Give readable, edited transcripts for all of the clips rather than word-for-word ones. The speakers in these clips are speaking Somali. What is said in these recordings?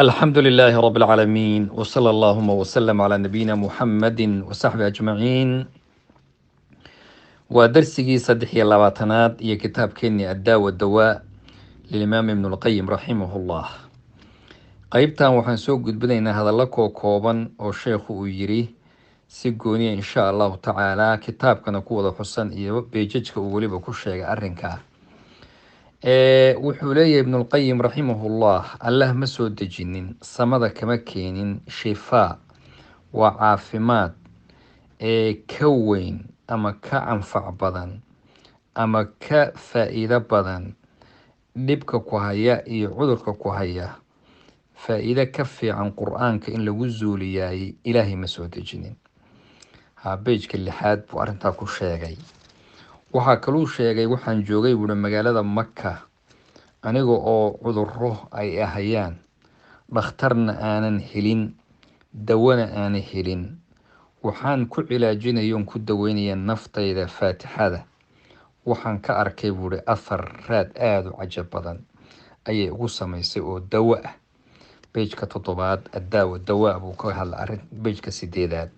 الحمد لله رب العالمين، وصلى اللهم وسلم على نبينا محمد وصaxbi أجمaعين. Waa darsigii 23aad iyo kitaabkeenii Addaawa Dawaa lilimaam Ibn Lqayim raximah llah. Qeybtan waxaan soo gudbinaynaa hadallo koo kooban oo sheekhu uu yiri si gooniya, insha Allahu tacaala, kitaabkana ku wada xusan iyo beejajka uu weliba ku sheegay arrinkaa. Wuxuu leeyahay Ibnulqayim raximahullah: Allah ma soo dejinin, samada kama keenin shifaa, waa caafimaad ee ka weyn ama ka anfac badan ama ka faa-iido badan dhibka ku haya iyo cudurka ku haya. Faa-iido ka fiican Qur-aanka in lagu zuuliyaayey Ilaahay ma soo dejinin. Ha, beejka lixaad buu arrintaa ku sheegay. Waxaa kaluu sheegay: waxaan joogay, buuri, magaalada Maka aniga oo cuduro ay ahayaan, dhakhtarna aanan helin, dawana aanan helin. Waxaan ku cilaajinaya oon ku daweynaya naftayda Faatixada. Waxaan ka arkay, buuri, athar, raad aada u cajab badan ayay ugu samaysay oo dawo ah. Beejka toddobaad Addaawa Dawaa buu ka hadla arrin. Beejka sideedaad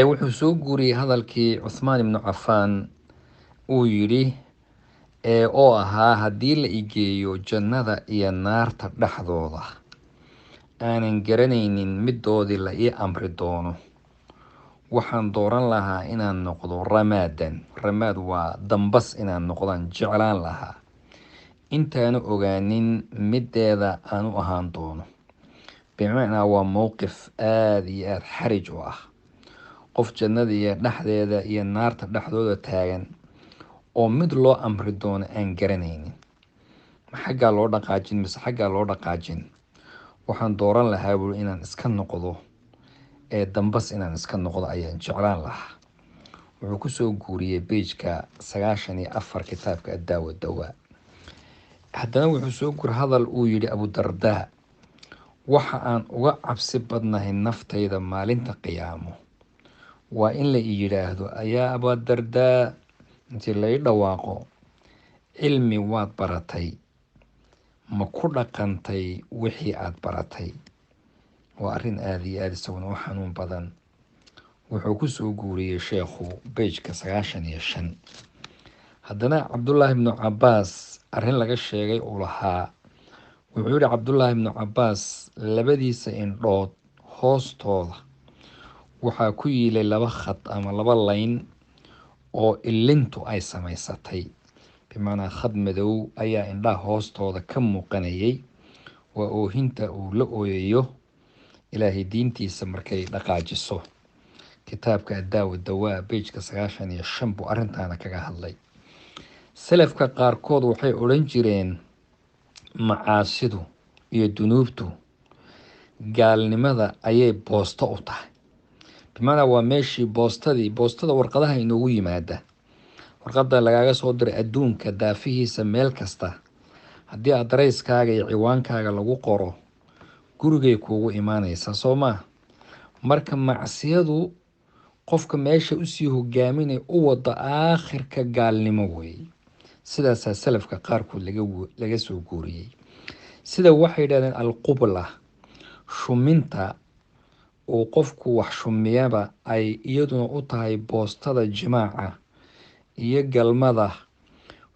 wuxuu soo guuriyey hadalkii Cuthmaan Ibnu Cafaan uu yidhi oo ahaa: haddii la igeeyo jannada iyo naarta dhexdooda, aanan garanaynin midoodii la ii amri doono, waxaan dooran lahaa inaan noqdo ramaadan. Ramaad waa dambas. Inaan noqdaan jeclaan lahaa intaanu ogaanin mideeda aan u ahaan doono. Bimacnaa, waa mowqif aada iyo aada xarij u ah, qof jannada iyo dhexdeeda iyo naarta dhexdooda taagan oo mid loo amri doono aan garanaynin. Ma xaggaa loo dhaqaajin mise xaggaa loo dhaqaajin? Waxaan dooran lahaa, buuri, inaan iska noqdo ee dambas, inaan iska noqdo ayaan jeclaan lahaa. Wuxuu kusoo guuriyey beejka 94 kitaabka Addaawa Dawaa. Haddana wuxuu soo guuriyey hadal uu yihi Abudardaa: waxa aan uga cabsi badnahay naftayda maalinta qiyaamo waa in la i yidhaahdo: ayaa Abadardaa, intii lai dhawaaqo, cilmi waad baratay, ma ku dhaqantay wixii aada baratay? Waa arrin aada iyo aada isaguna u xanuun badan. Wuxuu kusoo guuriyey sheekhu beejka 95. Haddana Cabdullaahi Ibnu Cabaas arrin laga sheegay uu lahaa, wuxuu yihi Cabdullaahi Ibnu Cabaas labadiisa indhood hoostooda waxaa ku yiilay laba khad ama laba layn oo ilintu ay samaysatay, bimacnaa khad madow ayaa indhaha hoostooda ka muuqanayay. Waa oohinta uu la ooyayo Ilaahay diintiisa markay dhaqaajiso. Kitaabka Addaawa Dawaa beejka 95 buu arrintaana kaga hadlay. Salafka qaarkood waxay odhan jireen macaasidu iyo dunuubtu gaalnimada ayay boosto u tahay, bimacnaa waa meeshii boostadii, boostada warqadaha inoogu yimaada, warqada lagaaga soo diray adduunka daafihiisa meel kasta. Haddii adareyskaaga iyo ciwaankaaga lagu qoro, gurigay kuugu imaaneysaa, soo maa? Marka macsiyadu qofka meesha usii hogaaminay u wado aakhirka gaalnimo weeye. Sidaasaa salafka qaarkood laga soo guuriyey. Sida waxay yidhahdeen alqubla, shuminta uu qofku wax shumiyaba, ay iyaduna u tahay boostada jimaaca iyo galmada.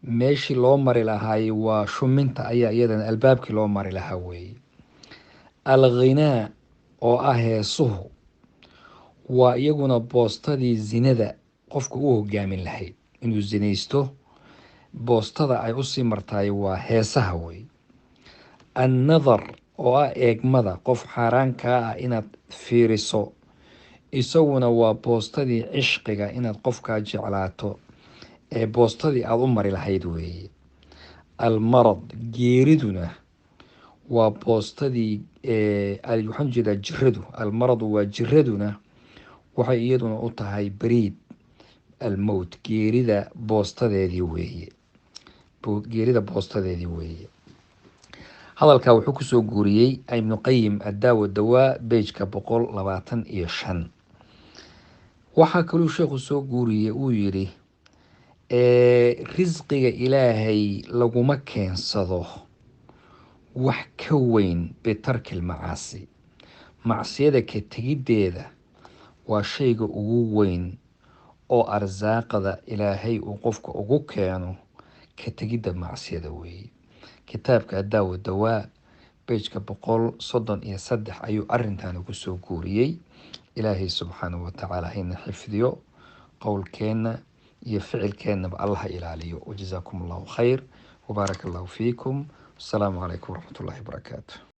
Meeshii loo mari lahaay waa shuminta ayaa iyadana albaabkii loo mari lahaa weeye. Alghinaa oo ah heesuhu waa iyaguna boostadii zinada qofka u hogaamin lahayd inuu zinaysto. Boostada ay usii martaay waa heesaha wey. Annadar oo ah eegmada qof xaaraankaa ah inaad fiiriso, isaguna waa boostadii cishqiga, inaad qofkaa jeclaato ee boostadii aada u mari lahayd weeye. Almarad, geeriduna waa boostadii, waxaan ujeedaa jiradu, almaradu waa jiraduna, waxay iyaduna u tahay bariid almowt, geerida boostadeedii weeye, geerida boostadeedii weeye. Hadalkaa wuxuu kusoo guuriyey Ibnu Qayim Addaawa Dawaa beejka 125. Waxaa kaluu sheekhu soo guuriyey uu yidhi: risqiga Ilaahay laguma keensado. Wax ka weyn bitarki lmacaasi, macsiyada ka tegiddeeda waa shayga ugu weyn oo arsaaqda Ilaahay uu qofka ugu keeno, ka tegidda macsiyada weeye. Kitaabka Adaawa Dawaa bejka 133 ayuu arintaani kusoo guuriyey. Ilaahay subxaanahu watacaala hayna xifdiyo, qowlkeenna iyo ficilkeennaba Allaha ilaaliyo. Wajazaakum Allahu khayr wabaaraka Allahu fiikum. Asalaamu calaykum waraxmatullahi wabarakaatu.